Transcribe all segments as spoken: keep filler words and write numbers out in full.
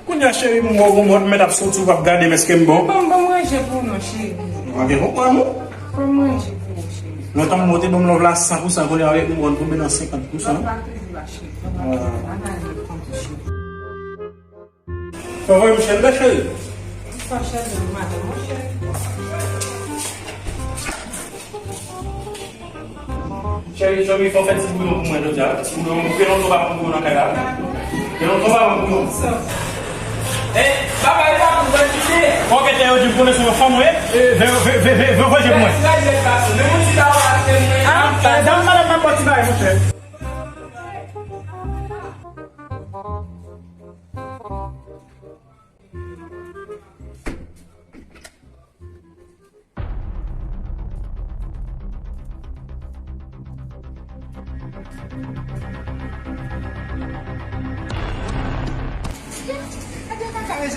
Kounye a, cheri, m wè w gon mòd, mèt ap soti, w p ap gade m, èske m bon? Ban m, ban m ranje pou ou non, cheri. Ou pa gen konprann, non? Ban m ranje pou ou, cheri. Lontan m te ban m love la san pou san, kounye a avèk m konn tonbe nan senkant pou san. Love la toujou la, cheri. Love la toujou la, pa gade kont ou, cheri. Sa va, Michel, bèl cheri? Sa cheri, madanm, mon cheri. Cheri, cheri, fò fè ti bouyon pou mwen jodi a. Ti bouyon, gen lontan pa pran bouyon nan kay la. Gen lontan pa pran bouyon. Eh, papa, e pa pou mwen kite. Ok, te yo di m konnen se yon fanm, wi. Eh, vè, vè, vè, vè, vè, vè, vè, pou mwen. Ah, eh, dam, madanm, nan pati bagay, monchè.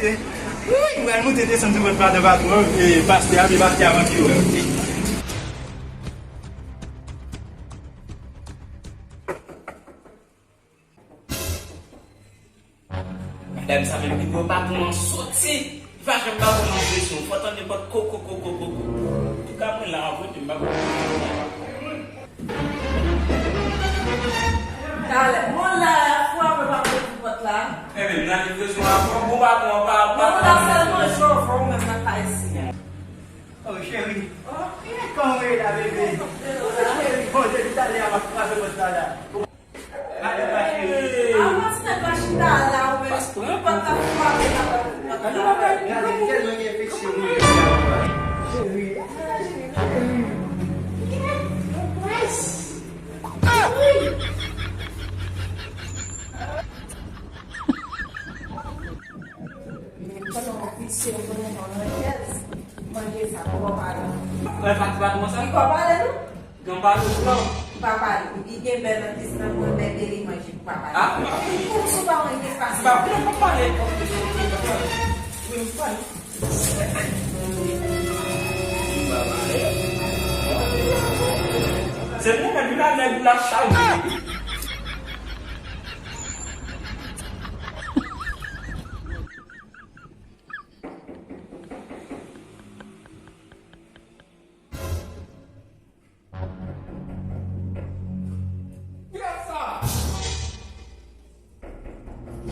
Wi, mwen moute desann sou vant madan patwon, e pastè a, e pastè a manke wè. Madanm sa menm, li wè patwon an soti. Li pa janm ba ou manje sou. Fò tande pòt koko, koko, koko. Antouka, mwen la, mwen, m pa konn. Talè, mwen la, la fwa, mwen pa konn pou pòt la. Enben, m nan livre sou rapò, bon patwon an pa, pa. Mwen la sèl manje, ou fò, ou menm nan kay isi. Oh, cheri. Oh, kòman w ye la, bebe? Oh, cheri, bon, depi talè a, m ap frape pòt la, la. Gade pa cheri. Avanse nan klas chita la, ou menm. Ou pa ka frape la, ou pa ka. Gade, tèlman gen enfeksyon, wi. Cheri. Cheri. Manje sa, kòman pale? Mwen pati, pati, mwen sa. Li kò pale, non? Gen pa nou blan. Li pa pale. Li gen bèl nan pis nan mwen, bèl de li manje pou pa pale. Ah, m pa pale. Pou sou pa mwen gen pase. M pa pale, m pa pale. Wi, m pale. Se pou mwen, vin la, nèg la chaje.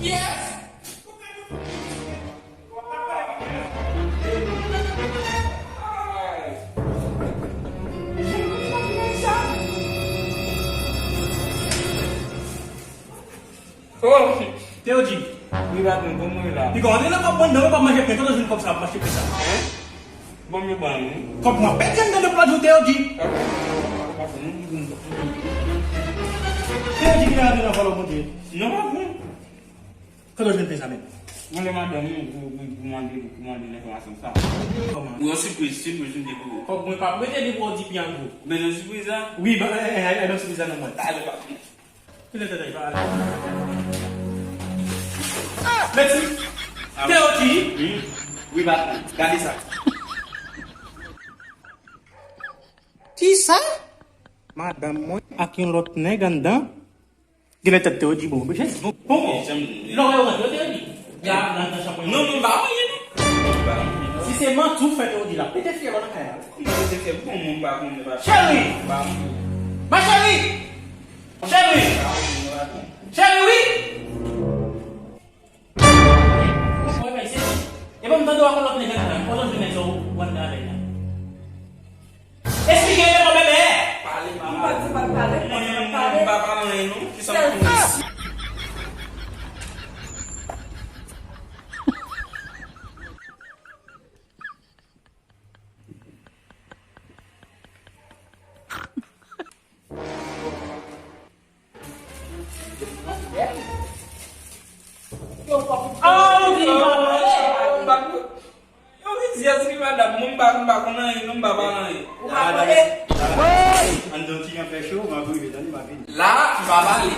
Yes! Oh! Teodi. Wi, patwon, kòman w ye la? Piga, antre nan kòb mwen, non, mwen pa manje pen, kote w jwenn kòb sa, ap mache pen sa? Hein? Bon, m yo ban nou. Kòb mwen, pèdi anndan de plat jou, Teodi. Teodi ki nan antre nan vòlò, Bondye. Non, patwon. Kote w jwenn pen sa menm? Mwen, le madanm, wi, pou, pou, pou mande, pou mande lènfòmasyon sa. Kòman? Wi, yon sipriz, sipriz, m te pou ou. Kòb mwen pa prete depi w di pi an gwo. Bezwen sipriz la? Wi, ba, eh, eh, eh, eh, non, sipriz la nan mwen. Talè, patwon. Kilè tèt pa ale? Mèsi. Teodi. Wi, patwon. Gade sa. Kisa? Madanm mwen ak yon lòt nèg anndan? Genlè tèt Teodi bon. Bon, bon. Lè w wè yo rantre, Teodi. Ya nan, nan chanpwen. Non, non, m pa anyen, non. Si se manti w fè Teodi la, pete fyèl ou nan kay la. Kòman pete fyèl? Bon, moun pa konnen, pa. Cheri! Pa anyen. Ma chérie! Cheri! Cheri, wi! Mwen, mwen, se li. E bon, m tande w ak yon lòt nèg anndan. Kote w jwenn nèg sa w anndan avè l la? Esplike m, bebe! Pale, papa. M pa di pa pale, m pa di pa pale. M pa pale anyen, non. Kisa w konnen? Yo, rizyèz li, madanm, mwen m pa, m pa konn anyen, non, m pa pale anyen. Ou pa pale? Ann di yon ti jan fè cho, m ap rive, tande, m ap vini. La, m pa pale.